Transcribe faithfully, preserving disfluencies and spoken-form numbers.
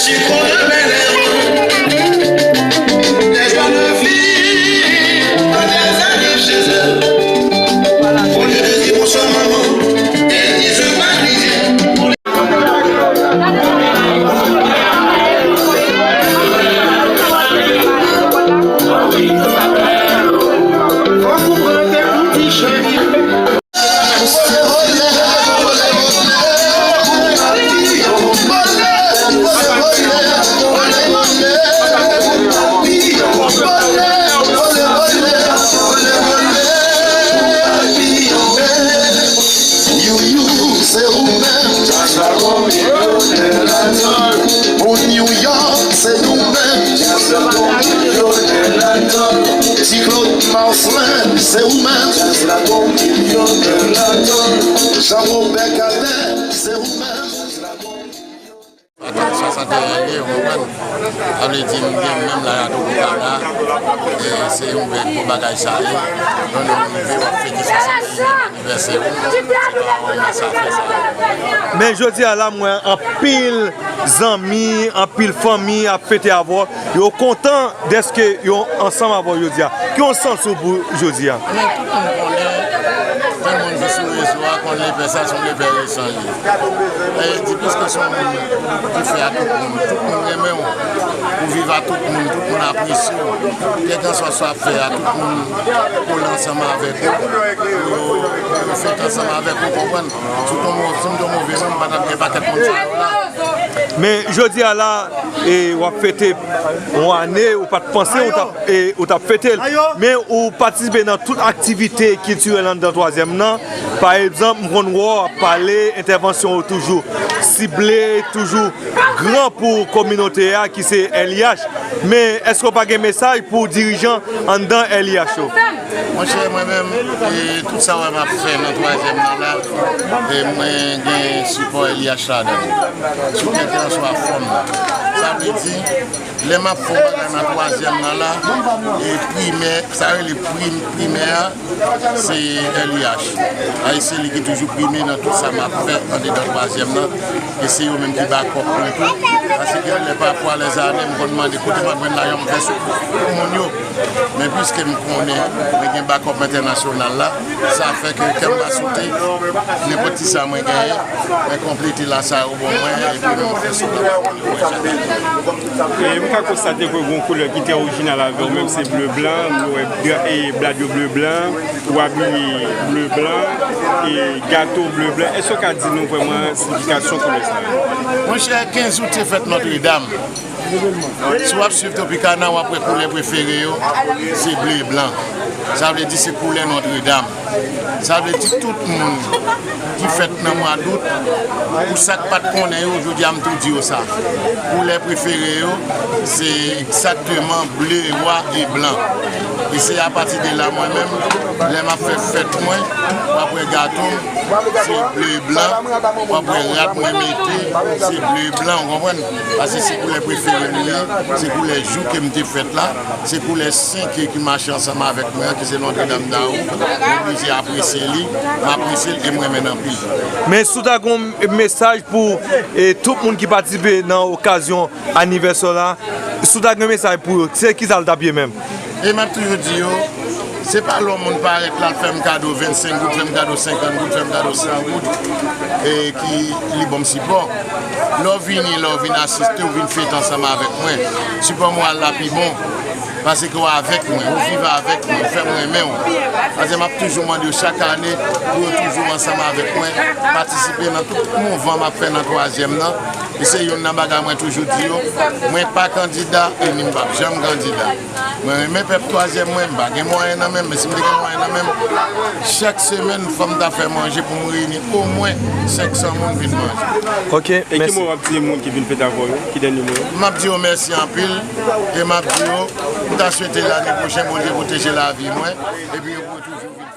Quand la belle est ronde, les jeunes filles, quand elles arrivent chez elles, au lieu de dire bonsoir maman, elles disent marie. Youyou, se ou menm. Pou New York, se nou menm. Ti Claude Marcelin, se ou menm. Jean Robert Cadet, se ou menm. Atè swasannteyen li ye, ou konprann? Sa vle di, m gen menm laj a Tropicana. E se yon bèl bon bagay sa ye. Lè w rive, w ap fete swasannteyen anivèsè ou. Se pa yon bagay sa fè sa. Men jodi a la, m wè anpil zanmi, anpil fanmi ap fete avè w. Yo kontan dèske yo ansanm avè w jodi a. Ki yon sans ou pou jodi a? Men tout moun konnen, tout moun ki sou rezo a konn lepè sa se yon lepè resan li ye. E di piske se yon moun ki fè a tout moun, tout moun renmen w, ou viv a tout moun, tout moun apresye w. Kèlkanswa sa w ap fè a, tout moun kole ansanm avèk ou, pou yo, pou yo fete ansanm avèk ou, konprann? Si w te yon mo-, si m te yon move moun, m pa t ap gen pakèt moun sa yo la. Men jodi a la, e, w ap fete yon ane, ou pa t panse ou t ap, e, ou t ap fete l. Men ou patisipe nan tout aktivite kiltirèl anndan twazyèm nan. Pa egzanp, m konn wè w ap pale, entèvansyon w toujou sible, toujou gran pou kominote a ki se L I H. Men èske w pa gen mesaj pou dirijan anndan L I H yo? Monchè, mwen menm, e, tout sa w wè m ap fè nan twazyèm nan la, e, mwen gen sipò L I H ladan l, sou kèlkanswa fòm nan. Sa vle di, lè m ap fè yon bagay nan twazyèm nan la, e primè, sa rele prim, primè a, se L I H. A, e se li ki toujou prime nan tout sa m ap fè andedan twazyèm nan. E se yo menm ki bakòp mwen tou. Paske lè pafwa, lèzane, m konn mande kote m ap jwenn lajan m fè sou pou moun yo. Men piske m konnen mwen gen bakòp entènasyonal la, sa fè ke kè m pa sote, nenpòt ti sa mwen genyen, mwen konplete lasa yo ban mwen, epi mwen fè sou la. E m ka konstate ke w gen yon koulè ki trè orijinal avè w menm, se ble blan, nou wè dra-, e blad yo ble blan, ou abiye ble blan, e gato ble blan. Èske w ka di nou vrèman siyifikasyon koulè sa yo? Monchè, kenz out se fèt Nòtredam. Si w ap swiv Tropicana, w ap wè koulè prefere yo, se ble blan. Sa vle di se koulè Nòtredam. Sa vle di tout moun ki fèt nan mwa dout, pou sa k pa t konnen yo, jodi a m tou di yo sa. Koulè prefere yo, se egzakteman ble, nwa e blan. E se apati de la, mwen menm, lè m ap fè fèt mwen, w ap wè gato m, se ble blan, w ap wè rad mwen mete, se ble blan, w konprann? Paske se koulè prefere m li ye, se koulè jou ke m te fèt la, se koulè sen ke ki mache ansanm avèk mwen an, ki se Nòtredam Dawou, m oblije apresye li, m apresye l e m renmen l anpil. Men si w ta gen yon mesaj pou, e, tout moun ki patisipe nan okazyon anivèsè w la, si w ta gen yon mesaj pou yo, se kisa l t ap ye menm? E m ap toujou di yo, se pa lè yon moun parèt la, l fè m kado vennsenk goud, fè m kado senkant goud, fè m kado san goud, e ki li ban m sipò. Lè w vini, lè w vin asiste, w vin fete ansanm avèk mwen, sipò moral la pi bon. Paske w avèk mwen, ou viv avèk mwen, ou fè m renmen w. Paske m ap toujou mande yo chak ane pou yo toujou ansanm avèk mwen, patisipe nan tout mouvman m ap fè nan twazyèm nan. E se youn nan bagay mwen toujou di yo, mwen pa kandida e ni m p ap janm kandida. Mwen renmen pèp twazyèm mwen, m pa gen mwayen nan men m, men si m te gen mwayen nan men m, chak semèn fò m ta fè manje pou m reyini omwen senk san moun vin manje. Ok, mèsi. E ki mo w ap di moun ki vin fete avè w yo? Ki dènye mo yo? M ap di yo mèsi anpil e m ap di yo, m ta swete lane pwochen Bondye pwoteje lavi mwen epi yo pou yo toujou vin.